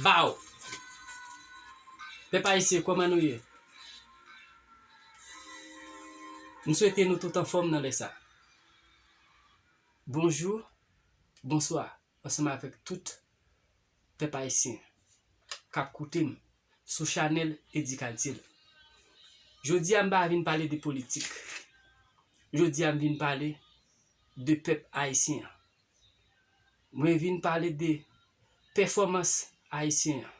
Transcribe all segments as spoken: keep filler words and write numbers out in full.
Baw! Pèp ayisyen, kòman nou ye? M swete nou tout anfòm nan lè sa. Bonjou, bonswa, ansanm avèk tout pèp ayisyen k ap koute m sou chanèl Eddy Caltiel. Jodi a, m pa vin pale de politik. Jodi a, m vin pale de pèp ayisyen an. Mwen vin pale de pèfòmans ayisyen an,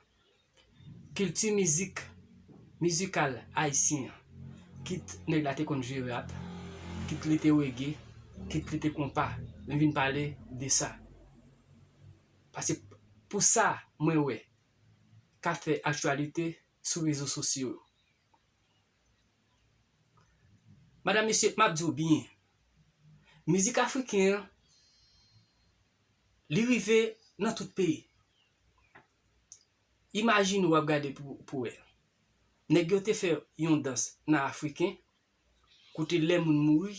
kilti mizik, mizikal ayisyen an. Kit nèg la te konn jwe rap, kit li te reggae, kit li te konpa, mwen vin pale de sa. Paske pou sa, mwen wè, k ap fè aktyalite sou rezo sosyo yo. Madanm, mesye, m ap di w byen, mizik afriken an, li rive nan tout peyi. Imajine w ap gade pou, pou wè. Nèg yo te fè yon dans nan afriken, kote lè moun mouri,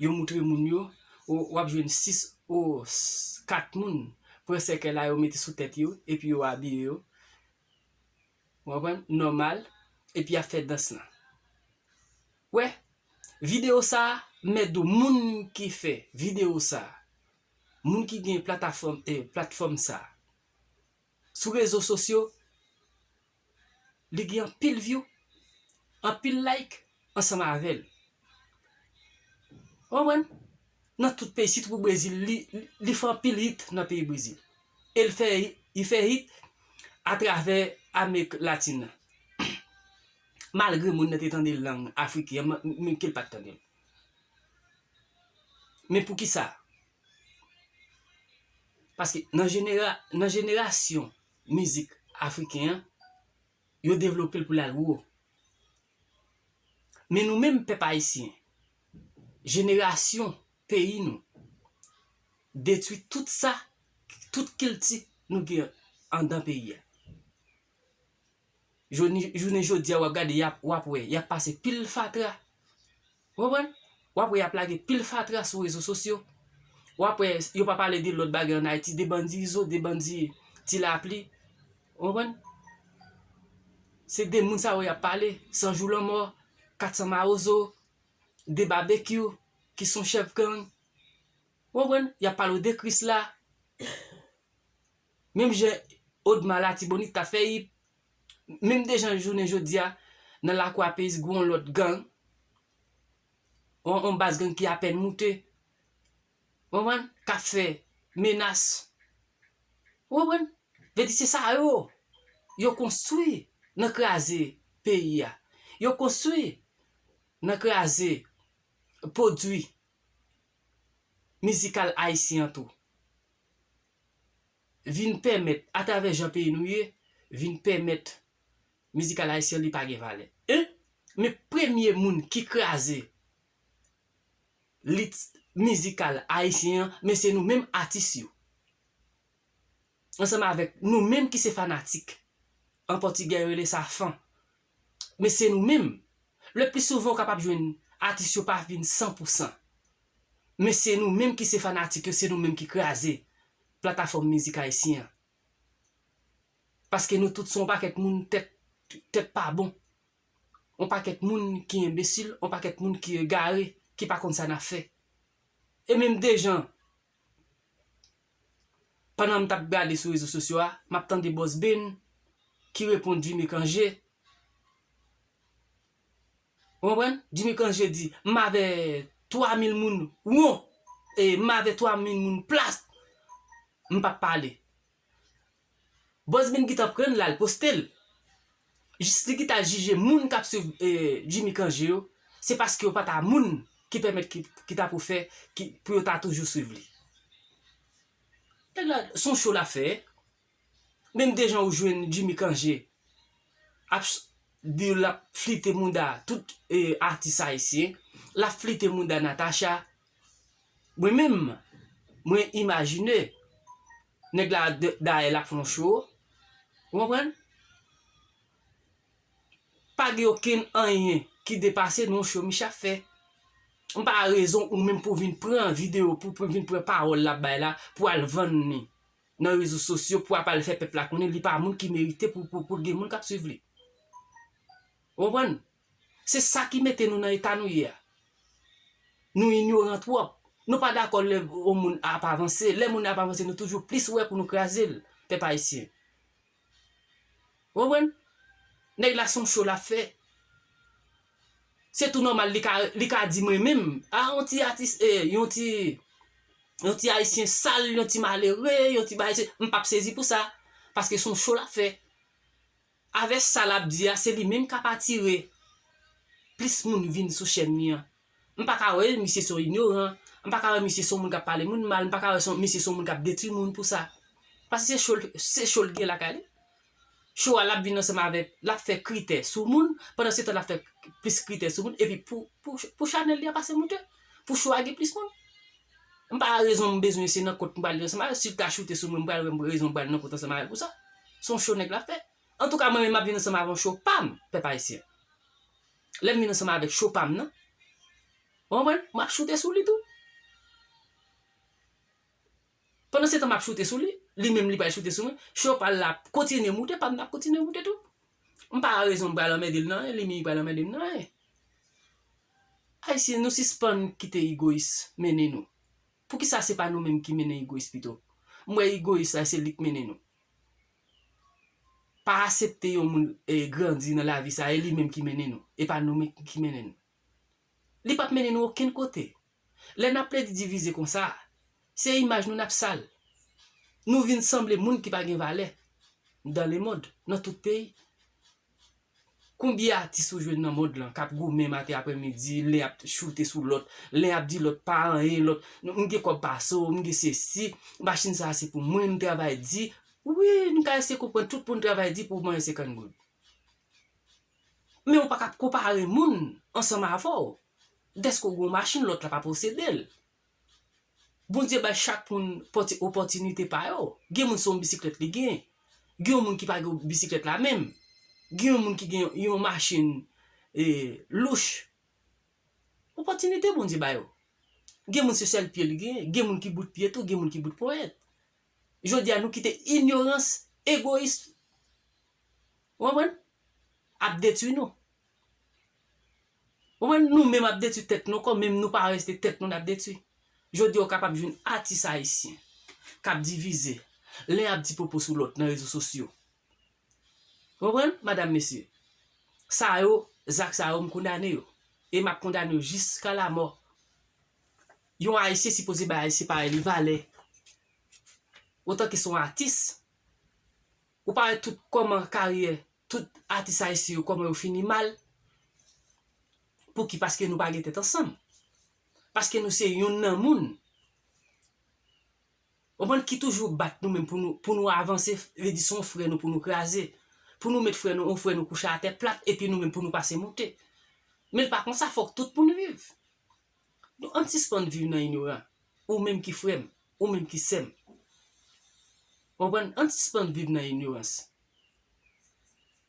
yo moutre moun yo, w, w ap jwenn sis ou s-, kat moun pran sèkèy la, yo mete sou tèt yo, epi yo abiye yo. Ou konprann? Nòmal, epi y ap fè dans lan. Wè, videyo sa a, m mèt di w, moun ki fè videyo sa a, moun ki gen platafòm, eh, platfòm sa a, sou rezo sosyo, li gen anpil view, anpil like ansanm avè l. Ou konprann? Nan tout peyi, sitou pou Brezil, li, li, li fè anpil hit nan peyi Brezil. E l fè, li fè hit atravè Amerik Latin nan. Malgre moun nan te tande lang afriken an, men, men ke l pa t tande l. Men poukisa? Paske nan jenera-, nan jenerasyon mizik afriken an, yo devlope l pou l al wo. Men nou menm pèp ayisyen, jenerasyon peyi nou, detwi tout sa, tout kilti nou gen anndan peyi a. Jodi, jounen jodi a, w ap gade, y ap, w ap wè, y ap pase pil fatra. Ou konprann? W ap wè y ap lage pil fatra sou rezo sosyo. W ap wè yo pa pale de lòt bagay ann Ayiti, de bandi Izo, de bandi Ti Lapli. Ou konprann? Se de moun sa yo y ap pale, San Jou Lanmò, Kat San Mawozo, de Babekyou, ki se yon chèf gang. Ou konprann? Y ap pale w de Krisla. Menm jan Odma Latibonit ta fè hit, menm de jan jounen jodi a, nan lakou a Peyis gen yon lòt gang, yon, yon baz gang ki apèn moute, ou konprann, k ap fè menas. Ou konprann? Vle di se sa yo, yo konstwi nan kraze peyi a. Yo konstwi nan kraze pwodui mizikal ayisyen an tou. Vin pèmèt, atravè jan peyi nou ye, vin pèmèt mizikal ayisyen li pa gen valè. E, men premye moun ki kraze lit mizikal ayisyen an, men se nou menm atis yo. Ansanm avèk nou menm ki se fanatik. An pòtigè yo rele sa fan. Men se nou menm. Le pli souvan ou kapab jwenn atis yo pa vin san pou san. Men se nou menm ki se fanatik yo, se nou menm ki kraze platafòm mizik ayisyen an. Paske nou tout se yon pakèt moun tèt, tèt pa bon. Yon pakèt moun ki enbesil, yon pakèt moun ki egare, ki pa konn sa n ap fè. E menm de jan, pandan m t ap gade sou rezo sosyo a, m ap tande Bòs Ben ki reponn Jimmy Cangé. Ou konprann? Jimmy Cangé di, "M avè twa mil moun won, e m avè twa mil moun plas, m p ap pale." Bòs Ben gentan pran l, l al poste l. Jis li gentan jije moun k ap swiv, eh, Jimmy Cangé yo, se paske yo pa ta moun ki pèmèt ki, ki ta pou fè, ki, pou yo ta toujou swiv li. Nèg la, se yon cho l ap fè. Menm de jan ou jwenn Jimmy Cangé ap s-, di l ap flite mouda tout, eh, atis ayisyen, l ap flite mouda Natacha. Mwen menm, mwen imajine, nèg la d-, dayè l ap fè yon cho. Ou konprann? Pa gen okenn anyen ki depase nan yon cho Micha fè. M pa rezon ou menm pou vin pran videyo, pou, pou vin pran pawòl l ap bay la, pou al vann li. nan rezo sosyo pou ap al fè pèp la konnen li pa moun ki merite pou, pou, pou gen moun k ap swiv li. Ou konprann? Se sa ki mete nou nan eta nou ye a. Nou inyoran twòp. Nou pa dakò lè yon moun ap avanse. Lè moun ap avanse, nou toujou plis wè pou nou kraze l, pèp ayisyen. Ou konprann? Nèg la se yon cho l ap fè. Se tou nòmal, li ka, li ka di mwen menm, a, yon ti atis, eh, yon ti, yon ti ayisyen sal, yon ti malere, yon ti bagay, se, m p ap sezi pou sa. Paske se yon cho l ap fè. Avè sa l ap di a, se li menm k ap atire plis moun vin sou chèn li an. M pa ka wè misye se yon inyoran, m pa ka wè misye se yon moun k ap pale moun mal, m pa ka wè se yon, misye se yon moun k ap detwi moun pou sa. Paske se cho l, se cho l gen lakay li. Cho a l ap vin ansanm avèk, l ap fè kritè sou moun, pandan se tan l ap fè plis kritè sou moun, epi pou, pou, pou chanèl li a pase moute, pou cho a gen plis moun. M pa rezon m bezwen se nan kont m pral vin ansanm avè l, si l ta choute sou mwen, m pral wè rezon m pral nan kont ansanm avè l pou sa. Se yon cho nèg la fè. Antouka, mwen menm m ap vin ansanm avè yon cho pa m, pèp ayisyen. Lè m vin ansanm avèk cho pa m nan, ou konprann? M ap choute sou li tou. Pandan se tan m ap choute sou li, li menm li pral choute sou mwen, cho pa l la ap kontinye moute, pa m nan ap kontinye moute tou. M pa rezon m pral anmède l nan anyen, li menm li pral anmède m nan anyen. Ayisyen, nou sispann kite egoyis mennen nou. Poukisa se pa nou menm ki mennen egoyis pito? M wè egoyis la, se li k mennen nou. Pa aksepte yon moun, eh, grandi nan lavi sa, e li menm ki mennen nou. E pa nou menm ki mennen nou. Li p ap mennen nou okenn kote. Lè n ap plede divize konsa, se imaj nou n ap sal. Nou vin sanble moun ki pa gen valè dans le monde, nan tout peyi. Konbyen atis ou jwenn nan mond lan k ap goumen maten, aprèmidi, len ap choute sou lòt, len ap di lòt pa anyen, lòt, "M gen kòb pase w, m gen sesi, machin sa a se pou mwen, m travay di." Wi, n ka eseye konprann tout moun travay di pou w manyen senkant goud. Men ou pa ka ap konpare moun ansanm avè w. Dèske w gen yon machin, lòt la pa posede l. Bondye bay chak moun pòti-, opòtinite pa yo. Gen moun se yon bisiklèt li gen. Gen yon moun ki pa gen bisiklèt la menm. Gen yon moun ki gen yon machin, eh, louch. Opòtinite Bondye ba yo. Gen moun se sèl pye li gen. Gen moun ki bout pye tou, gen moun ki bout ponyèt. Jodi a, nou kite inyorans, egoyis, ou konprann? Ap detwi nou. Ou konprann? Nou menm ap detwi tèt nou ankò, menm nou pa reste tèt nou n ap detwi. Jodi a, ou kapab jwenn atis ayisyen k ap divize, len ap di pwopo sou lòt nan rezo sosyo. Ou konprann, madam, mesye? Sa yo, zak sa yo, m kondane yo. E m ap kondane yo jiska lamò. Yon Ayisyen sipoze bay Ayisyen parèy li valè. Otan ke se yon atis, ou pa wè tout kòman karyè tout atis ayisyen yo, kòman yo fini mal? Pouki? Paske nou pa gen tèt ansanm. Paske nou se yonn nan moun. Ou konprann, ki toujou bat nou menm pou nou, pou nou avanse, vle di se yon frè nou pou nou kraze. Pou nou met frè nou, yon frè nou kouche atè plat, epi nou menm pou nou pase moute. Men l pa konsa, fòk tout moun viv. Donk, ann sispann viv nan inyoran. Ou menm ki frè m, ou menm ki sè m. Ou konprann? Ann sispann viv nan inyorans.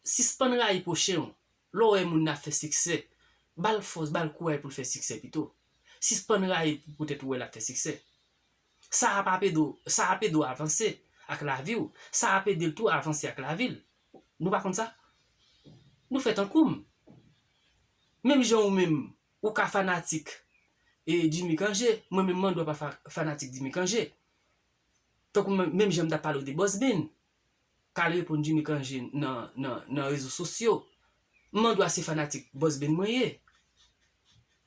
Sispann rayi pwochen w. Lè w wè moun nan ap fè siksè, ba l fòs, ba l kouraj pou l fè siksè pito. Sispann rayi poutèt ou wè l ap fè siksè. Sa ap ede w, sa ap ede w avanse ak lavi w. Sa ap ede l tou avanse ak lavi l. Nou pa konn sa? Nou fè tankou m. Menm jan ou menm, ou ka fanatik, e, Jimmy Cangé, mwen menm m andwa pa fa-, fanatik Jimmy Cangé. Tankou menm, menm jan m t ap pale w de Bòs Ben, k al reponn Jimmy Cangé nan, nan, nan rezo sosyo. M andwa se fanatik Bòs Ben mwen ye.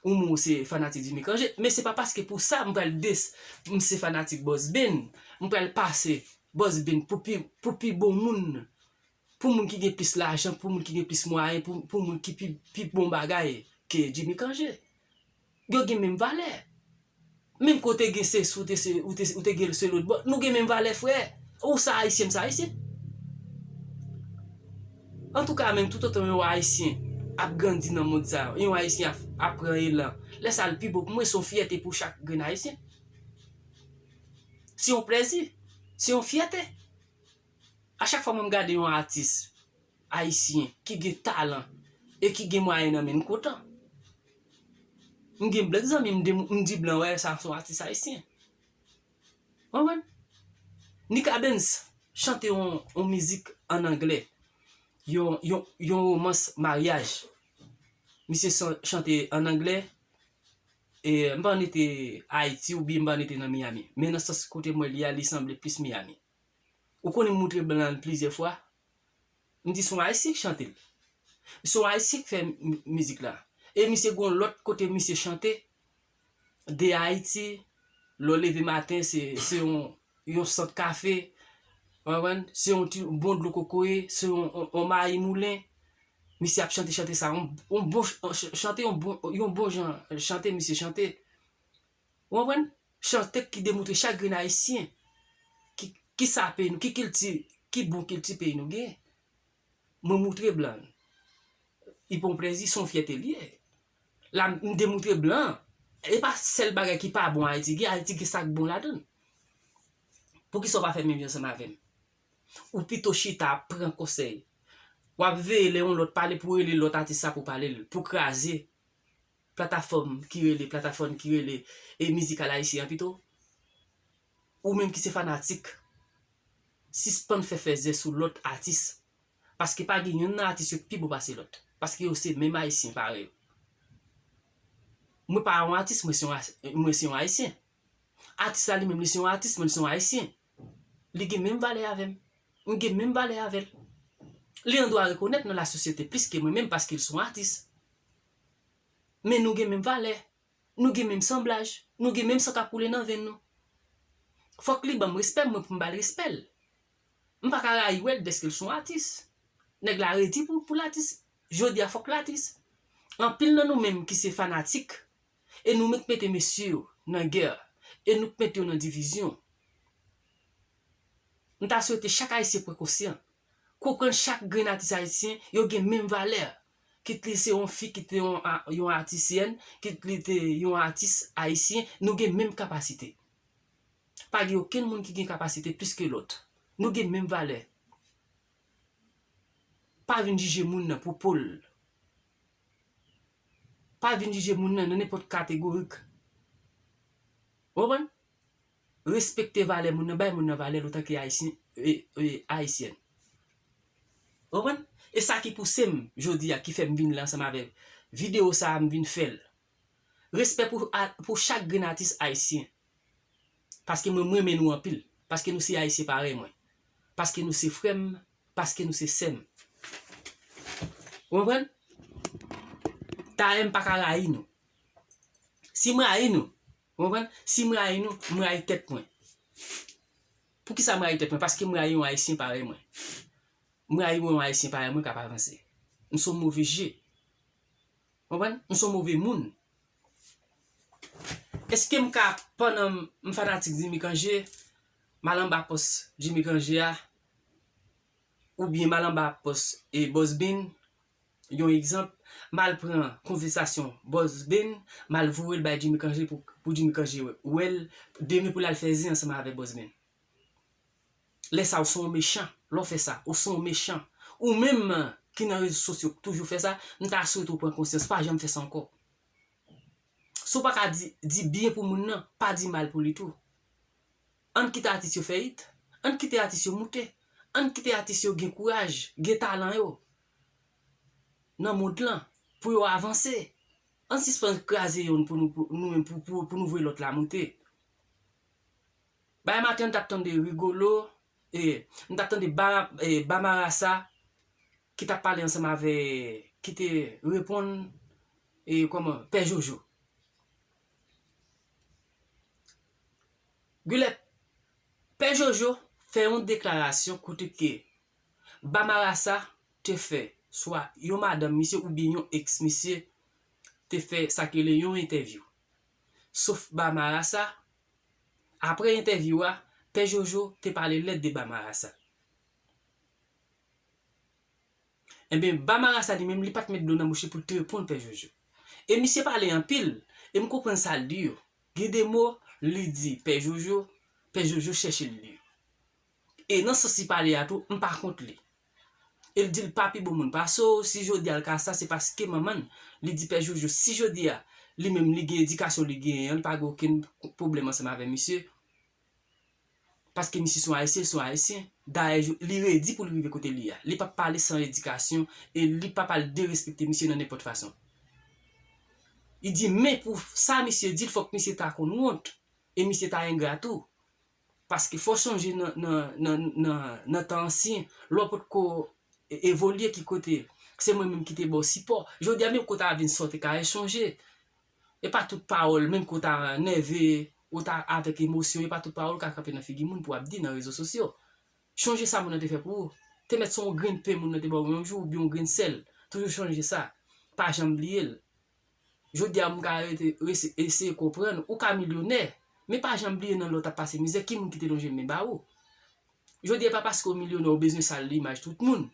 Ou menm ou se fanatik Jimmy Cangé, men se pa paske pou sa m pral des-, m se fanatik Bòs Ben, m pral pase Bòs Ben pou pi, pou pi bon moun, pou moun ki gen plis lajan, pou moun ki gen plis mwayen, pou, pou moun ki pi, pi bon bagay ke Jimmy Cangé. Yo gen menm valè. Menm ke w te gen se, si w te se, ou te, ou te gen se lòt bò, nou gen menm valè, frè. Ou sa ayisyen, m sa ayisyen. Antouka, menm toutotan yon ayisyen ap grandi nan mond sa, yon ayisyen ap, ap pran elan, lè sa a l pi bon pou mwen, se yon fyète pou chak grenn ayisyen. Se yon plèzi, se yon fyète. A chak fwa mwen m gade yon atis ayisyen ki gen talan e ki gen mwayen nan men l, m kontan. M gen blan zanmi m, m di, m di blan, wè, sa se yon atis ayisyen. Ou konprann? Nika Benz chante yon, yon mizik ann anglè, yon, yon, yon womans maryaj. Misye chan- chante ann anglè, e m pa konn li te Ayiti oubyen m pa konn li te nan Miami. Men nan sans kote m wè li a, li sanble plis Miami. Ou konnen m moutre blan l plizyè fwa. M di se yon Ayisyen ki chante l. Se yon Ayisyen ki fè m- mizik la. E misye gen yon lòt kote misye chante de Ayiti, lè w leve maten, se, se yon, yon sant kafe, w konprann? Se yon ti bon dlo kokoye, se yon, yon, yon mayi moulen. Misye ap chante, chante sa, yon, yon bon ch- ch- chante, yon bon, yon bon jan chante, misye chante. Ou konprann? Chante ki demontre chak grenn Ayisyen ki, ki sa peyi nou, ki kilti, ki bon kilti peyi nou gen. Mwen moutre blan l. Li pran plezi, se yon fyète li ye. La, m demoutre blan, e pa sèl bagay ki pa bon Ayiti gen, Ayiti gen sa k bon ladan l. Poukisa w pa fè menm jan ansanm avè m? Ou pito chita ap pran konsèy. W ap veye lè yon lòt pale pou w rele lòt atis sa pou w pale l, pou w kraze platafòm ki rele, platafòm ki rele e mizikal ayisyen an pito. Ou menm ki se fanatik, sispann fè fèzè sou lòt atis. Paske pa gen youn nan atis yo ki pi bon pase lòt. Paske yo se menm ayisyen parèy ou. Mwen pa yon atis, mwen se yon, mwen se yon ayisyen. Atis la li menm, li se yon atis, mwen se yon ayisyen. Li gen menm valè avè m. M gen menm valè avè l. Li an dwa rekonèt nan lasosyete plis ke mwen menm paske l se yon atis. Men nou gen menm valè. Nou gen menm sanblaj. Nou gen menm san k ap koule nan venn nou. Fòk li ban m respè m, mwen pou m ba l respè l. M pa ka rayi Wèd dèske l se yon atis. Nèg la redi pou, pou l atis. Jodi a fòk l atis. Anpil nan nou menm ki se fanatik, e nou menm k mete mesye yo nan gè, e nou k mete yo nan divizyon. M ta swete chak ayisyen pran konsyan. Konprann chak grenn atis ayisyen, yo gen menm valè. Kit li se yon fi, kit li yon a- yon atisyèn, kit li te yon atis ayisyen, nou gen menm kapasite. Pa gen okenn moun ki gen kapasite plis ke lòt. Nou gen menm valè. Pa vin jije moun nan pou po l. Pa vin jije moun nan nan nenpòt kategorik. Ou konprann? Respekte valè moun nan, bay moun nan valè l otanke ayisyen, e, e, ayisyèn. Ou konprann? E sa ki pouse m jodi a, ki fè m vin la ansanm avè videyo sa a, m vin fè l. Respè pou, a- pou chak grenn atis ayisyen. Paske mwen, mwen renmen nou anpil. Paske nou se ayisyen parèy mwen. Paske nou se frè m, paske nou se sè m. Ou konprann? Talè m pa ka rayi nou. Si m rayi nou, ou konprann? Si m rayi nou, m rayi tèt mwen. Poukisa m rayi tèt mwen? Paske m rayi yon ayisyen parèy mwen. M rayi yon ayisyen parèy mwen k ap avanse. M se yon move je. Konprann? M se yon move moun. Èske m ka, pandan m fanatik Jimmy Cangé, m al anba pòs Jimmy Cangé a, oubyen m al anba pòs e Boss Ben, yon egzanp, m al pran konvèsasyon Boss Ben, m al voye l bay Jimmy Cangé pou, pou Jimmy Cangé wè l, demen pou l al fè zen ansanm avèk Boss Ben. Lè sa a, ou se yon mechan. Lè w fè sa, ou se yon mechan. Ou menm ki nan rezo sosyo k toujou fè sa, m ta swete w pran konsyans, pa janm fè sa ankò. Si w pa ka di, di byen pou moun nan, pa di mal pou li tou. Ann kite atis yo fè it. Ann kite atis yo moute. Ann kite atis yo gen kouraj, gen talan yo nan mond lan, pou yo avanse. Ann sispann kraze yonn pou nou, pou nou menm, pou, pou, pou nou voye lòt la moute. Bay maten, m t ap tande Rigolo, e, m t ap tande Ba-, e, Bamarasa, ki t ap pale ansanm avè, ki te reponn, e, kòman, Pè Jojo. Gilèt, Pè Jojo fè yon deklarasyon kote ke Bamarasa te fè, swa yon madanm misye oubyen yon eks misye te fè sa ki rele yon entèvyou. Sof Bamarasa, apre entèvyou a, Pè Jojo te pale lèd de Bamarasa. Enben, Bamarasa li menm, li pa t met dlo nan bouch li pou l te reponn Pè Jojo. E misye pale anpil, e m konprann sa l di yo. Gen de mo, li di Pè Jojo, Pè Jojo chèche l di yo. E nan sans li pale a tou, m pa kont li. E l di l pa pi bon moun pase w, si jodi a l ka sa, se paske manman l, li di Pè Jojo, si jodi a, li menm li gen edikasyon li genyen an, li pa gen okenn pwoblèm ansanm avè misye. Paske misye se yon Ayisyen, se yon Ayisyen. Dayè, li redi pou li rive kote li a. Li p ap pale san edikasyon e li p ap al derespekte misye nan nenpòt fason. Li di, men pou sa misye di l, fòk misye ta konn wont. E misye ta engra tou. Paske fò w sonje nan, nan, nan, nan, nan tan ansyen, lè w potko e-, evolye ki kote, se mwen menm ki te ba w sipò. Jodi a, menm kote a vin sa w te ka echanje. E pa tout pawòl, menm ke w ta nève, ou ta avèk emosyon, e pa tout pawòl ou ka kanpe nan figi moun pou w ap di nan rezo sosyo. Chonje sa moun nan te fè pou ou. Te mèt se yon grenn pen moun nan te ba w yon jou, oubyen yon grenn sèl. Toujou chonje sa. Pa janm bliye l. Jodi a, m ka rete, rese-, eseye konprann, ou ka milyonè, men pa janm bliye nan lè w t ap pase mizè, ki moun ki te lonje men ba ou. Jodi a, e pa paske w milyonè, ou bezwen sal imaj tout moun.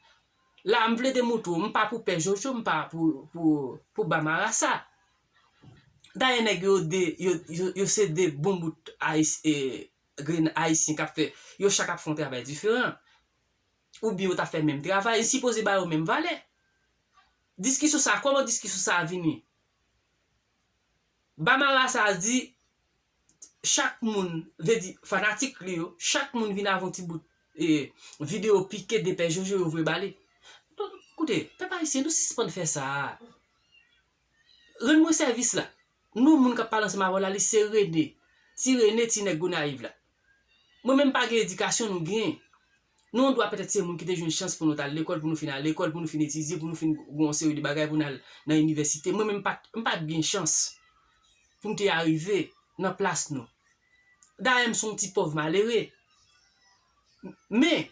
La, m vle demontre w, m pa pou pè Jojo, m pa pou, pou, pou ba marasa. Dayè, nèg yo de, yo, yo, yo se de bon bout ayis-, e, grenn ayisyen k ap fè, yo chak ap fè yon travay diferan. Oubyen yo t ap fè menm travay, e sipoze ba yo menm valè. Diskisyon sa, kòman diskisyon sa vini? Ba marasa di, chak moun, vle di fanatik li yo, chak moun vin avè yon ti bout, e, videyo pike de pè Jojo yo voye ba li. Donk, koute, pèp ayisyen, nou sispann fè sa. Rann mwen sèvis la. Non moun k ap pale ansanm avè w la, li se Rene. Ti Rene, ti nèg Gonayiv la. Mwen menm, m pa gen edikasyon nou genyen. Nou andwa petèt se moun ki te jwenn chans pou nou t al lekòl, pou nou fin al lekòl, pou nou fin etidye, pou nou fin gon yon seri de bagay, pou n al nan inivèsite. Mwen menm, m pa t, m pa t gen chans pou m te arive nan plas nou. Dayè, m se yon ti pòv malere. Men,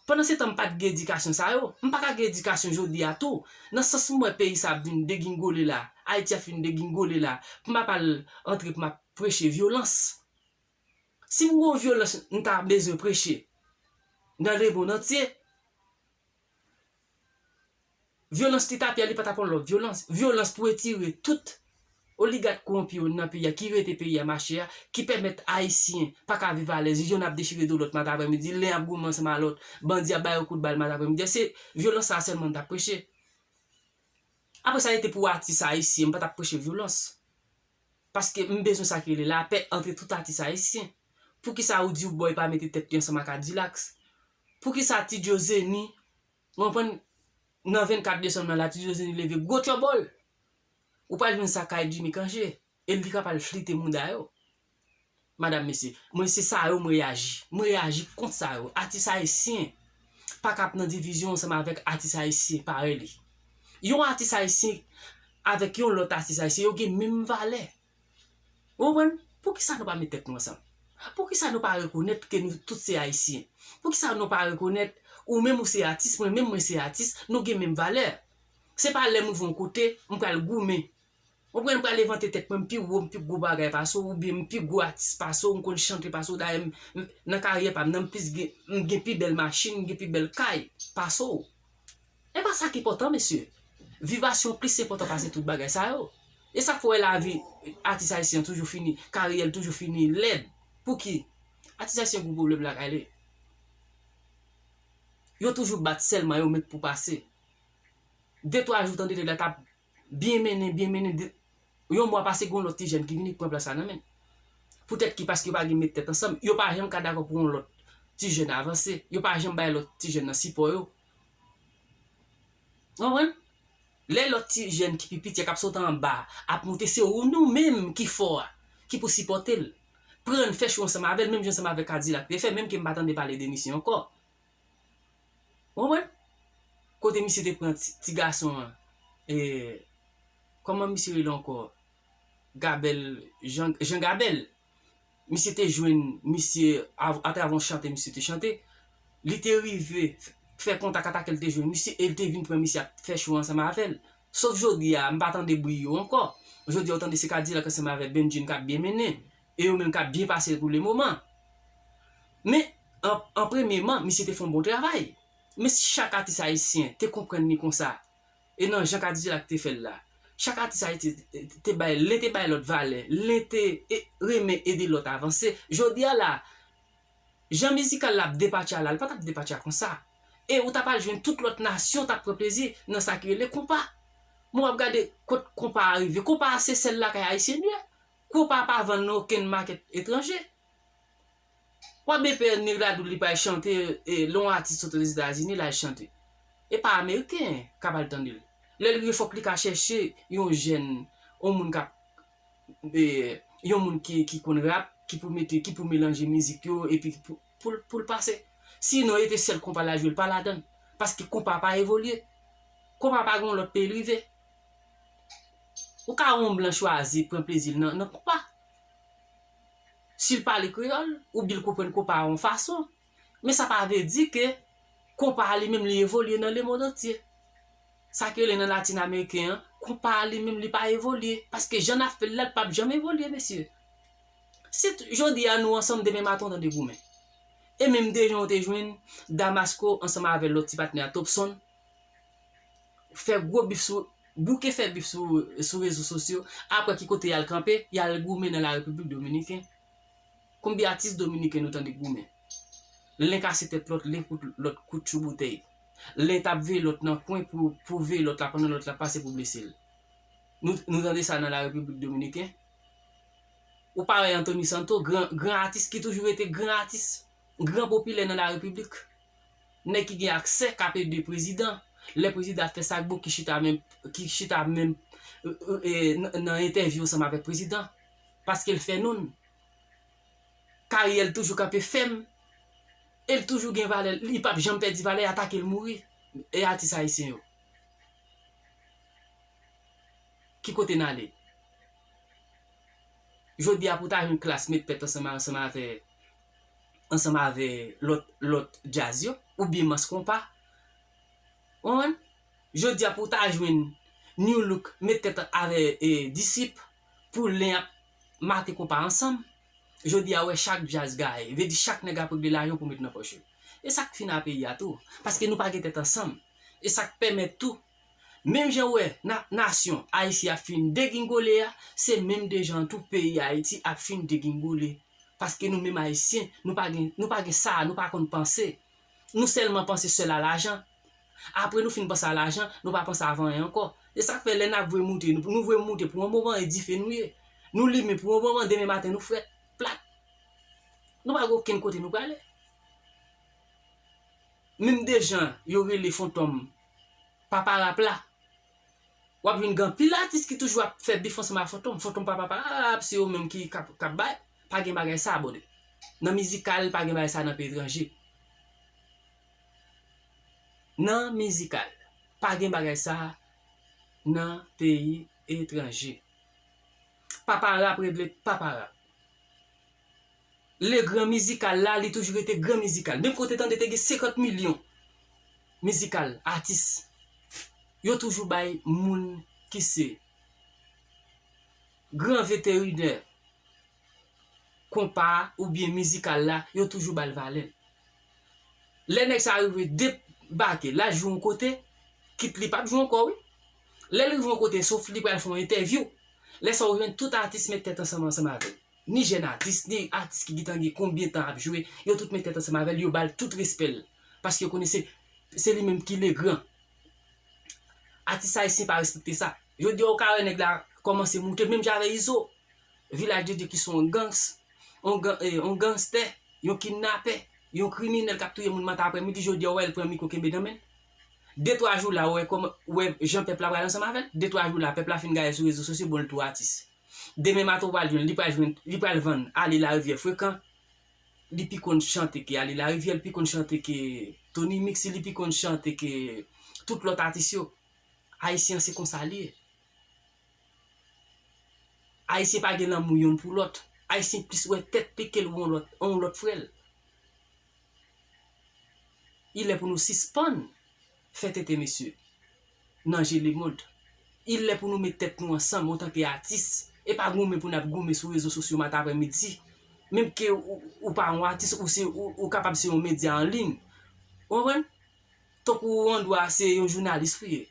pandan se tan m pa t gen edikasyon sa yo, m pa ka gen edikasyon jodi a tou. Nan sans m wè peyi sa ap vin degingole la, Ayiti ap fin degingole la, pou m ap al antre pou m ap preche vyolans. Si m gon vyolans m ta bezwen preche nan lemonn antye, vyolans li t ap ye a, li pa t ap yon lòt vyolans. Vyolans pou etire tout oligak kowonpi yo nan peyi a, ki rete peyi a mache a, ki pèmèt Ayisyen pa ka viv alèz. Yonn ap dechire do lòt maten aprèmidi, len ap goumen ansanm a lòt, bandi ap ba yo kout bal maten aprèmidi a. Se vyolans sa a sèlman m t ap preche. Apre sa, li te pou atis ayisyen, m pa t ap preche vyolans. Paske m bezwen sa ki rele lapè antre tout atis ayisyen. Poukisa ou di ou bòy pa mete tèt li ansanm ak Adilax? Poukisa Ti Djo Zeni, ou konprann, nan vennkat desanm nan la, Ti Djo Zeni leve gwo tchòbòl? Ou pral jwenn sa kay Jimmy Cangé. E li k ap al flite mouda yo. Madam, mesye, mwen se sa yo m reyaji. M reyaji kont sa yo. Atis ayisyen pa ka ap nan divizyon ansanm avèk atis ayisyen parèy li. Yon atis ayisyen avèk yon lòt atis ayisyen, yo gen menm valè. Ou konprann? Poukisa nou pa met tèt nou ansanm? Poukisa nou pa rekonèt ke nou tout se ayisyen? Poukisa nou pa rekonèt ou menm ou se atis, mwen menm mwen se atis, nou gen menm valè? Se pa lè m rive yon kote, m pral goumen. Ou konprann, m pral evante tèt mwen, m pi wo, m pi gwo bagay pase w, oubyen m pi gwo atis pase w, m konn chante pase w. Dayè, m, m, nan karyè pa m nan, m plis gen, m gen pi bèl machin, m gen pi bèl kay pase w. E pa sa ki enpòtan, mesye. Vivasyon plis enpòtan pase tout bagay sa yo. E sa k fè w wè lavi atis ayisyen an toujou fini, karyè l toujou fini lèd. Pouki? Atis ayisyen gen yon pwoblèm lakay li. Yo toujou bat sèlman, yo menm pou pase. De twa jou, tande nèg la t ap byen mennen, byen mennen. De, yon mwa pase, gen yon lòt ti jèn ki vini pran plas la nan men l. Poutèt ki? Paske yo pa gen met tèt ansanm. Yo pa janm ka dakò pou yon lòt ti jèn avanse. Yo pa janm bay lòt ti jèn nan sipò yo. Ou konprann? Lè lòt ti jèn ki pi piti a k ap sot anba ap moute, se ou nou menm ki fò a, ki pou sipòte l. Pran l, fè cho ansanm avè l, menm jan ansanm avèk Kadilak te fè, menm ke m pa tande pale de misye ankò. Ou konprann? Kote misye te pran ti, ti gason an, e, kòman misye rele ankò? Gabèl, Jan, Jan Gabèl. Misye te jwenn misye av-, atravè yon chante misye te chante. Li te rive f-, fè kontak, atake l te jwenn misye e l te vin pran misye ap fè cho ansanm avè l. Sof jodi a, m pa tande bri yo ankò. Jodi a, ou tande se Kadilak ansanm avèk Bendjine k ap byen mennen. E yo menm k ap byen pase pou lemoman. Men, an, an premyeman, misye te fè yon bon travay. Men si chak atis ayisyen te konprann li konsa, e nan jan Kadilak te fè l la, chak atis ayisyen te, te bay, len te bay lòt valè, len te e, renmen ede lòt avanse. Jodi a la, jan mizikal la ap depatcha la, li pa t ap depatcha konsa. E ou ta pral jwenn tout lòt nasyon t ap pran plezi nan sa ki rele konpa. Men w ap gade kot konpa a rive. Konpa a se sèl lakay ayisyen l ye. Konpa a pa vann nan okenn makèt etranje. W ap byen pè nèg la di w li pral chante, e, lè yon atis sot Ozetazini, l al chante. E pa ameriken k ap al tande l. Lè l rive, fòk li ka chèche yon jèn, yon moun k ap, e, yon moun ki, ki konn rap, ki pou mete, ki pou melanje mizik yo, epi pou, pou, l- pou l pase. Sinon, e te sèl konpa l al jwe, l pa ladan l. Paske konpa pa evolye. Konpa pa gen yon lòt peyi l rive. Ou ka wè yon blan chwazi pran plezi l nan, nan konpa. Si l pale kreyòl, oubyen l konprann konpa a yon fason. Men sa pa vle di ke konpa a li menm li evolye nan lemonn antye. Sa ki rele nan latin ameriken an, konpa a li menm li pa evolye. Paske jan n ap fè l la, l p ap janm evolye, mesye. Si t- jodi a nou ansanm, demen maten w tande goumen. E menm de jan w te jwenn Damasco ansanm avè lòt ti patnè a Topson, fè gwo bif sou, bouke fè bif sou, sou rezo sosyo, apre ki kote y al kanpe, y al goumen nan la Repiblik Dominiken. Konbyen atis dominiken nou tande goumen? Len kase tèt lòt, len kout lòt kout chou boutèy. Len t ap veye lòt nan kwen pou, pou veye lòt la pandan lòt la pase pou blese l. Nou, nou tande sa nan la Repiblik Dominiken? Ou pa wè Anthony Santo, gran, gran atis ki toujou rete gran atis, gran popilè nan la Repiblik. Nèg ki gen aksè k ap ede prezidan. Lè prezidan ap fè sa k bon, ki chita menm, ki chita menm, e, e, e, nan, nan entèvyou ansanm avèk prezidan. Paske l fè non l. Karyè l toujou kanpe fèm. E l toujou gen valè. Li p ap janm pèdi valè, atake l mouri. E atis ayisyen yo? Ki kote n ale? Jodi a pou w ta jwenn Klass met tèt ansanm, ansanm avè, ansanm avè lòt, lòt djaz yo, oubyen Mass Konpa. Ou konprann? Jodi a pou w ta jwenn Nu Look met tèt avè, e, Disip, pou len ap mate konpa ansanm. Jodi a, wè chak djaz gaye. Vle di chak nèg ap regle lajan pou met nan pòch yo. E sa k fin a peyi a tou. Paske nou pa gen tèt ansanm. E sa k pèmèt tou, menm jan w wè na, nasyon ayisyen ap fin degingole a, se menm de jan tou peyi Ayiti ap fin degingole. Paske nou menm ayisyen, nou pa gen, nou pa gen sa, nou pa konn panse. Nou sèlman panse sèl a lajan. Apre nou fin panse a lajan, nou pa panse avè anyen ankò. E sa k fè lè n ap voye moute, nou, nou voye moute pou yon moman, e dife nou ye. Nou limen pou yon moman, demen maten nou frèt, plat. Nou pa gen okenn kote nou prale. Menm de jan yo rele Fantom papa rap la, w ap jwenn gen anpil atis ki toujou ap fè bif ansanm ak Fantom. Fantom pa papa rap, se yo menm ki k ap, k ap bay. Pa gen bagay sa, brother. Nan mizikal, pa gen bagay sa nan peyi etranje. Nan mizikal, pa gen bagay sa nan peyi etranje. Papa rap regle papa rap. Legran mizikal la, li toujou rete gran mizikal. Menm kote tande te gen senkant milyon mizikal, atis, yo toujou bay moun ki se gran veterinè konpa a oubyen mizikal la, yo toujou ba l valè l. Lè nèg sa rive debake, l al jwe yon kote, kit li p ap jwe ankò, wi. Lè l rive yon kote, sof li pral fè yon entèvyou. Lè sa w jwenn tout atis met tèt ansanm, ansanm avè l. Ni jèn atis, ni atis ki gentan gen konbyen tan ap jwe, yo tout met tèt ansanm avè l, yo ba l tout respè l. Paske yo konnen se, se li menm ki legran. Atis ayisyen pa respekte sa. Jodi a, ou ka wè nèg la kòmanse moute, menm jan avè Izo. Vilaj de Dye ki se yon gangs, yon gan, e, yon gangstè, yon kidnapè, yon kriminèl k ap touye moun maten aprèmidi, jodi a, ou wè l pran mikwo kenbe nan men l. De twa jou la, ou wè kòman, ou wè jan pèp la pral ansanm avè l. De twa jou la, pèp la fin gaye sou rezo sosyo, bon, l tou atis. Demen maten, ou pral jwenn, li pral jwenn, li pral vann Ale Larivyè frekan. Li pi konn chante ke Ale Larivyè, li pi konn chante ke Tony Mix, li pi konn chante ke tout lòt atis yo. Ayisyen an se konsa li ye. Ayisyen pa gen lanmou yonn pou lòt. Ayisyen plis wè tèt li ke l wè yon lòt, yon lòt frè l. Il lè pou nou sispann fè tenten, mesye, nan je lemonn. Il lè pou nou met tèt nou ansanm antanke atis. E pa goumen pou n ap goumen sou rezo sosyo maten aprèmidi. Menm ke ou, ou pa yon atis, ou se, ou, ou kapab se yon medya an liy. Ou konprann? Tankou Randwa se yon jounalis ou ye.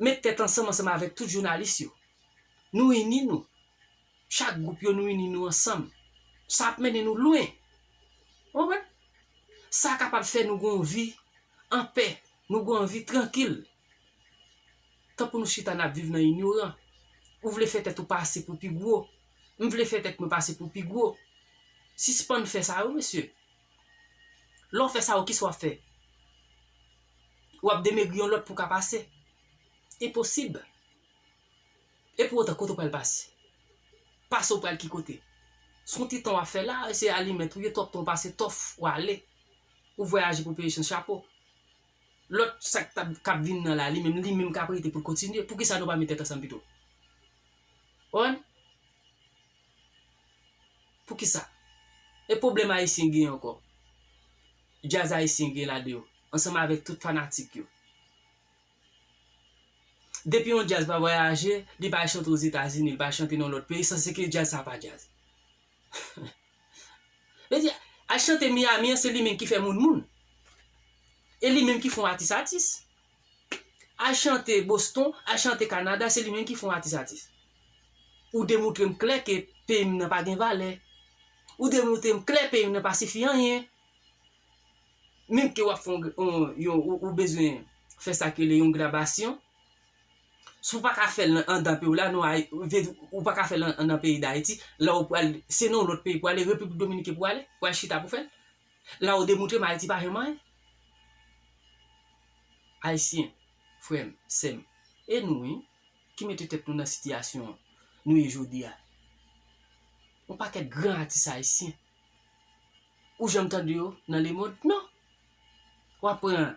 Met tèt ansanm, ansanm avèk tout jounalis yo. Nou ini nou. Chak gwoup yo, nou ini nou ansanm. Sa ap mennen nou lwen. Ou konprann? Sa kapab fè nou gen yon vi anpè, nou gen yon vi trankil. Tan pou nou chita n ap viv nan inyoran. Ou vle fè tèt ou pase pou pi gwo. M vle fè tèt mwen pase pou pi gwo. Sispann fè sa yo, mesye. Lè w fè sa yo, kisa w ap fè? W ap demegri yon lòt pou w ka pase. Enposib. E pou otan, kote w pral pase? Pase w pral ki kote? Se yon ti tan w ap fè la, se alimèt ou ye, twòp tan w pase, tòf, w ale. Ou vwayaje pou peyi san chapo. Lòt sa k t ap, k ap vin nan la, li menm, li menm k ap rete pou l kontinye. Poukisa nou pa met tèt ansanm pito? Konprann? Poukisa? E pwoblèm ayisyen gen ankò? Djaz ayisyen gen ladan yo, ansanm avèk tout fanatik yo. Depi yon djaz pa vwayaje, li pa al chante Ozetazini, li pa al chante nan lòt peyi, sanse ke djaz sa pa djaz. Vle di, al chante Miami an, se li menm ki fè moun moun. E li menm ki fè w atis atis. Al chante Boston, al chante Kanada, se li menm ki fè w atis atis. Ou demontre m klè ke peyi m nan pa gen valè. Ou demontre m klè peyi m nan pa sifi anyen. Menm ke w ap fè yon, yon, yon ou, ou bezwen fè sa k rele yon grabasyon. Si w pa ka fè l anndan peyi w la, non, Ay-, vle di, ou pa ka fè l an-, anndan peyi Dayiti, la w pral, se nan yon lòt peyi pou ale, Repiblik Dominikè pou ale, pou al chita pou fè l. La w demontre m Ayiti pa janm anyen. Ayisyen, frè m, sè m, e nou, wi, ki mete tèt nou nan sitiyasyon nou ye jodi a. Yon pakèt gran atis ayisyen. Ou janm tande yo nan lemonn? Non. W ap pran,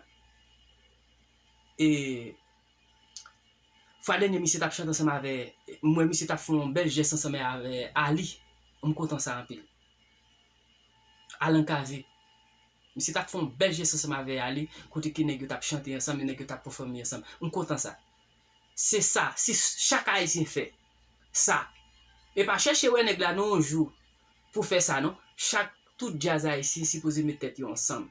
e, fwa dènye misye t ap chante ansanm avè, m wè misye t ap fè yon bèl jès ansanm avè Ali. M kontan sa anpil. Alan Cavé. Misye t ap fè yon bèl jès ansanm avè Ali, kote ke nèg yo t ap chante ansanm, e nèg yo t ap pèfòme ansanm. M kontan sa. Se sa, si chak Ayisyen fè sa, e pa chèche wè nèg la nan yon jou pou fè sa non. Chak, tout djaz ayisyen sipoze met tèt yo ansanm.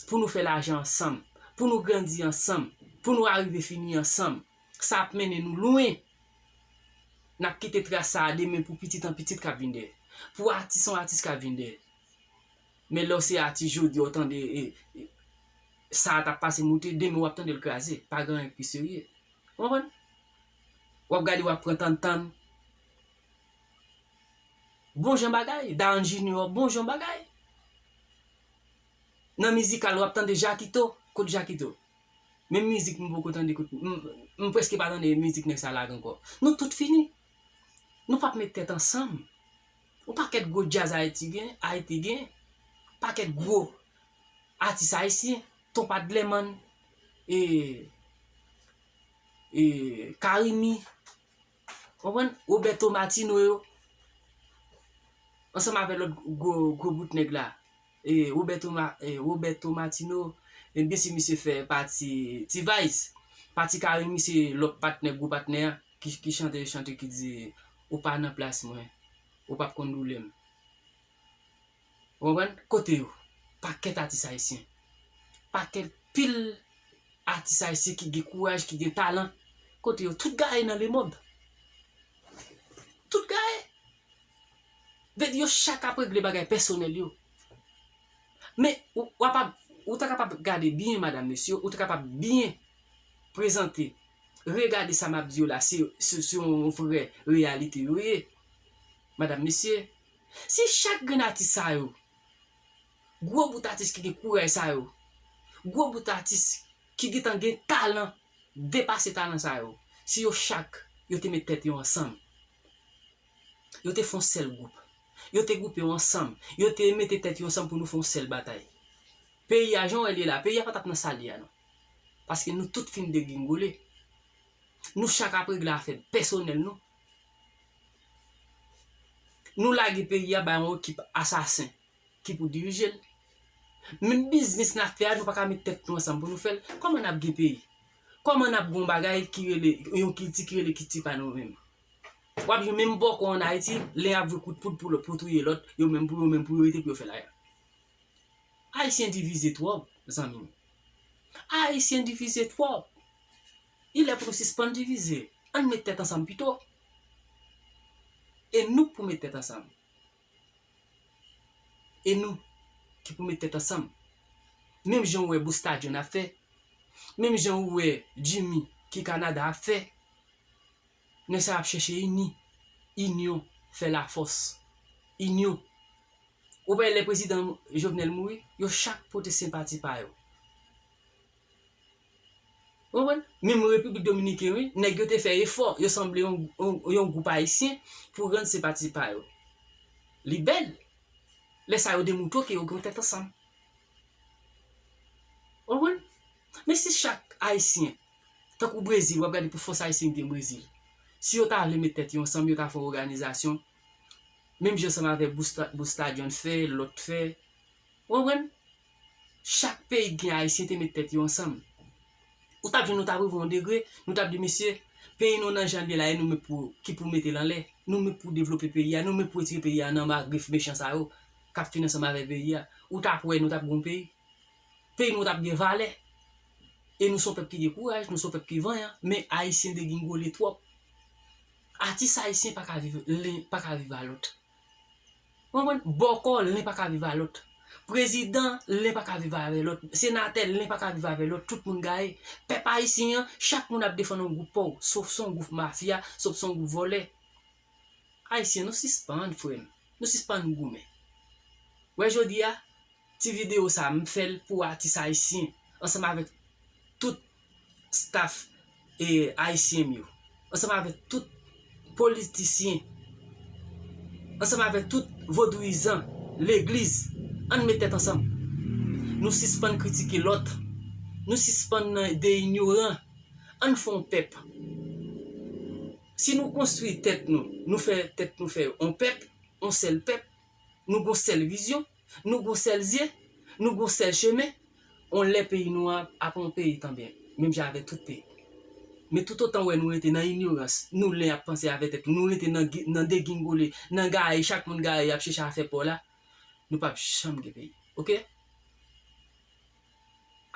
Pou nou fè lajan ansanm, pou nou grandi ansanm, pou nou arive fini ansanm. Sa ap mennen nou lwen. N ap kite tras sa a demen pou pitit an pitit k ap vin dèyè. Pou atis an atis k ap vin dèyè. Men lè w se atis jodi a, w tande, e, e, sa a t ap pase moute, demen w ap tande l kraze. Pa gen anyen k pi serye. Ou konprann? W ap gade, w ap pran tann tann. Bon jan bagay, Darren Junior, bon jan bagay. Nan mizikal, w ap tande Jakito, kot Jakito? Menm mizik m poko tande, kot, m, m prèske pa tande mizik nèg sa lage ankò. Nou tout fini. Nou p ap met tèt ansanm. Yon pakèt gwo djaz Ayiti gen, Ayiti gen. Pakèt gwo atis ayisyen, Ton Padleman, e, e, Carimi, konprann? Roberto Martino yo, ansanm avèk lòt gwo, gwo bout nèg la. E, Roberto Ma-, e, Roberto Martino, e, byensi misye fè pati T-Vice. Pati Carimi se lòt patnè, gwo patnè a, ki, ki chante, chante ki di, ou pa nan plas mwen, ou p ap konn doulè m. Ou konprann? Kote yo? Pakèt atis ayisyen. Pakèt pil atis ayisyen ki gen kouraj, ki gen talan. Kote yo? Tout gaye nan lemond. Tout gaye. Vle di yo chak ap regle bagay pèsonèl yo. Men, ou, w ap, ou ta kapab gade byen, madam, mesye, ou ta kapab byen prezante. Regade sa m ap di yo la, se, se, se yon vrè reyalite yo ye. Madam, mesye, si chak grenn atis sa yo, gwo bout atis ki gen kouraj sa yo, gwo bout atis ki gentan gen talan, depase talan sa yo, si yo chak, yo te met tèt yo ansanm, yo te fè yon sèl gwoup, yo te gwoupe yo ansanm, yo te mete tèt yo ansanm pou nou fè yon sèl batay. Peyi a, jan w wè l ye la, peyi a pa t ap nan sa l ye a non. Paske nou tout fin degringole. Nou chak ap regle afè pèsonèl nou. Nou lage peyi a bay yon ekip asasen ki pou dirije l. Menm biznis n ap fè a, nou pa ka met tèt nou ansanm pou nou fè l. Kòman n ap gen peyi? Kòman n ap gen yon bagay ki rele, yon kilti ki rele kilti pa nou menm? W ap jwenn menm bòkò ann Ayiti, len ap voye kout poud pou lòt, pou touye lòt, yo menm pou yo, menm pou yo rete pou yo fè lajan. Ayisyen divize twòp, zanmi m. Ayisyen divize twòp. Li lè pou nou sispann divize. Ann met tèt ansanm pito. E nou k pou met tèt ansanm. E nou ki pou met tèt ansanm. Menm jan w wè Busta John ap fè, menm jan w wè Jimmy ki Kanada ap fè, nèg sa ap chèche ini. Inyon fè lafòs. Inyon. Ou pa wè lè prezidan Jovenel mouri, yo chak pote senpati pa yo. Ou konprann? Menm Repiblik Dominiken, wi, nèg yo te fè efò, yo sanble yon, yon, yon gwoup ayisyen pou rann senpati pa yo. Li bèl. Lè sa yo demontre ke yo gen yon tèt ansanm. Ou konprann? Men si chak ayisyen, tankou Brezil, w ap gade pou fòs ayisyen ki gen Brezil. Si yo ta vle met tèt yo ansanm, yo ta fè yon òganizasyon, menm jan ansanm avèk Busta-, Busta John fè, lòt fè. Ou konprann? Chak peyi ki gen ayisyen te met tèt yo ansanm. Ou t ap jwenn nou t ap rive yon degre, nou t ap di, mesye, peyi nou nan jan l ye la, e nou menm pou, ki pou mete l anlè. Nou menm pou devlope peyi a, nou menm pou retire peyi a nan ma grif mechan sa yo, k ap fin ansanm avèk peyi a. Ou t ap wè nou t ap gen yon peyi. Peyi nou t ap gen valè. E nou se yon pèp ki gen kouraj, nou se yon pèp ki vanyan, men ayisyen degingole twòp. Atis ayisyen pa ka viv len, pa ka viv a lòt. Ou konprann? Bòkò, len pa ka viv a lòt. Prezidan, len pa ka viv avè lòt. Senatè, len pa ka viv avè lòt. Tout moun gaye. Pèp ayisyen an, chak moun ap defann yon gwoup pa w. Sof se yon gwoup mafya, sof se yon gwoup vòlè. Ayisyen, nou sispann, frè m. Nou sispann goumen. Wè jodi a, ti videyo sa, m fè l pou atis ayisyen, ansanm avèk tout staff, e, ayisyen m yo, ansanm avèk tout politisyen, ansanm avèk tout vodouyizan, legliz, ann met tèt ansanm. Nou sispann kritike lòt. Nou sispann nan de inyoran. Ann fè yon pèp. Si nou konstwi tèt nou, nou fè tèt nou fè yon pèp, yon sèl pèp, nou gon sèl vizyon, nou gon sèl zye, nou gon sèl chemen, on lè peyi nou a ap on peyi tanbyen, menm jan avèk tout peyi. Men toutotan wè nou rete nan inyorans, nou len ap panse avèk tèt nou, nou rete nan, nan degingole, nan gaye, chak moun gaye ap chèche afè pa w la, nou p ap janm gen peyi. Oke?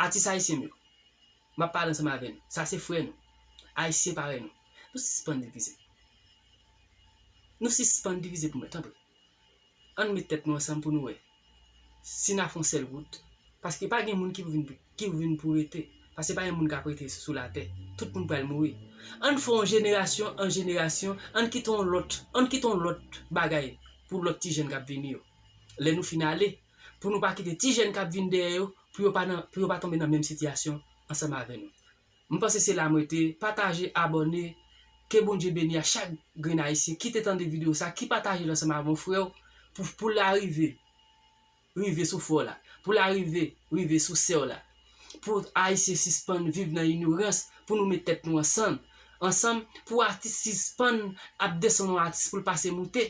Atis ayisyen m yo, m ap pale ansanm avè nou. Sa se frè nou. Ayisyen parèy nou. Nou sispann divize. Nou sispann divize pou mwen, tanpri. Ann met tèt nou ansanm pou nou wè si n a fè yon sèl wout. Paske pa gen moun ki pou vin, ki pou vin pou rete. Paske pa gen moun k ap rete sou latè. Tout moun pral mouri. Ann fè yon jenerasyon an jenerasyon, ann kite yon lòt, ann kite yon lòt bagay pou lòt ti jèn k ap vini yo. Lè nou fin ale, pou nou pa kite ti jèn k ap vin dèyè yo, pou yo pa nan, pou yo pa tonbe nan menm sitiyasyon ansanm avè nou. M panse se la m rete. Pataje, abòne. Ke Bondye beni a chak grenn ayisyen ki te tande videyo sa, ki pataje l ansanm avè yon frè w pou, pou l arive, rive sou frè w la, pou l arive, rive sou sè w la. Pou ayisyen sispann viv nan inyorans, pou nou met tèt nou ansanm, ansanm, pou atis sispann ap desann yon atis pou l pase moute.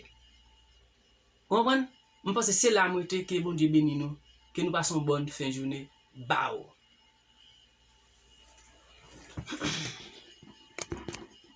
Ou konprann? M panse se la m rete, ke Bondye beni nou, ke nou pase yon bòn fen jounen. Baw.